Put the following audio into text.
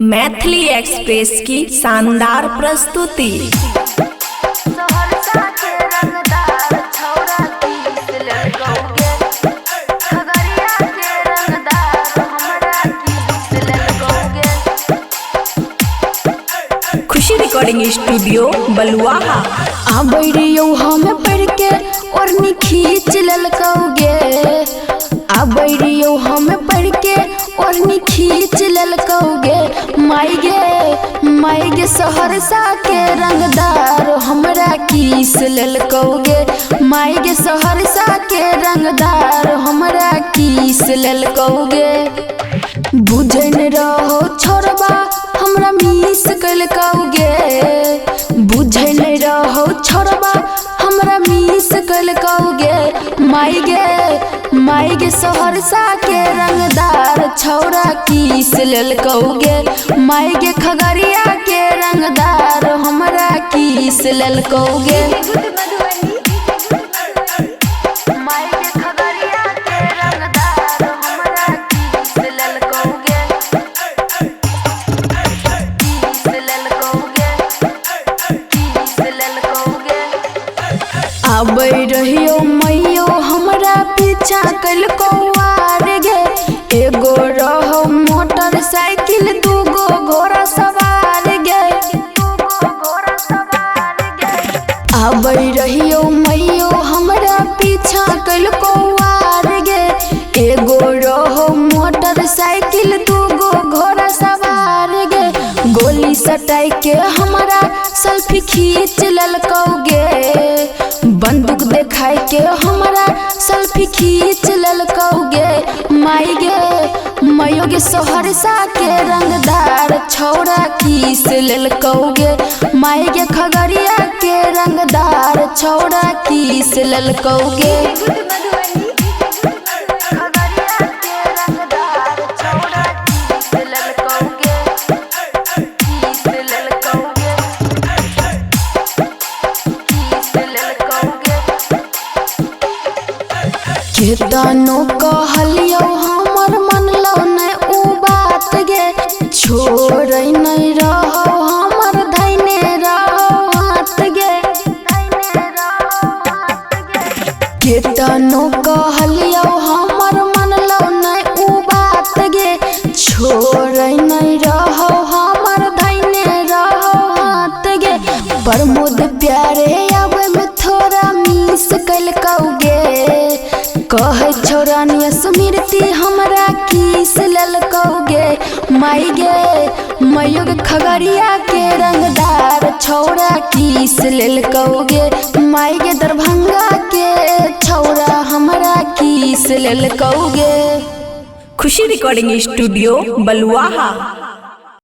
Maithili express की शानदार प्रस्तुति। सहरसा के रंगदार छौरा किस लेलकौगे, खगड़िया के रंगदार हमरा किस लेलकौगे। खुशी रिकॉर्डिंग स्टूडियो बलुआहा। आबै रहियौ हम पढ़ के ओढ़नी खींच लेलकौगे, आबै रहियौ हम पढ़ के ओढ़नी खींच लेलकौगे। माई गे, माई गे सहरसा के रंगदार हमरा किस लेलकौगे, माई गे सहरसा के रंगदार हमरा किस लेलकौगे। बुझै न रहो छोड़बा हमरा मिस कलकौगे, बुझै न रहो छोड़बा हमरा मिस कलकौगे। माई गे, माई गे सहरसा के रंगदार छौरा किस लेलकौगे, माई गे खगड़िया के रंगदार हमरा किस लेलकौगे। माई गे खगड़िया के रंगदार हमरा किस लेलकौगे, किस लेलकौगे, किस लेलकौगे। आबै रहियो मैयो हमरा पीछा कलकौ आर गे, एगो रहो मोटरसाइकिल दूगो घोड़ा सवार गे। आबै रहियो मैयो हमरा पीछा कलकौ आर गे, एगो रहो मोटरसाइकिल दूगो घोड़ा सवार गे। गोली सटाई के हमरा सेल्फी खींच लेलकौगे, बंदूक देखाई के हमरा सेल्फी खींच लेलकौगे। माई गे, माइयो गे सहरसा के रंगदार छौरा किस लेलकौगे, माई गे खगड़िया के रंगदार छौरा किस लेलकौगे। खगड़िया के रंगदार छौरा किस लेलकौगे, किस लेलकौगे, किस लेलकौगे। केतनो कहलियौ हमर मनलौ नै उ बात गे, छोड़ै नै रहौ हमर धैने रहौ हाथ गे। केतनो कहलियौ हमर मनलौ नै उ बात गे, छोड़ै नै रहौ हमर धैने रहौ हाथ गे। प्रमोद प्यारे आबै में थोड़ा मिस कलकौगे, कहै छौरानिया स्मृति हमरा किस लेलकौगे। माई गे, माइयो गे खगड़िया के रंगदार छौरा किस लेलकौगे, माई गे दरभंगा के छौरा हमरा किस लेलकौगे। खुशी रिकॉर्डिंग स्टूडियो बलुआहा।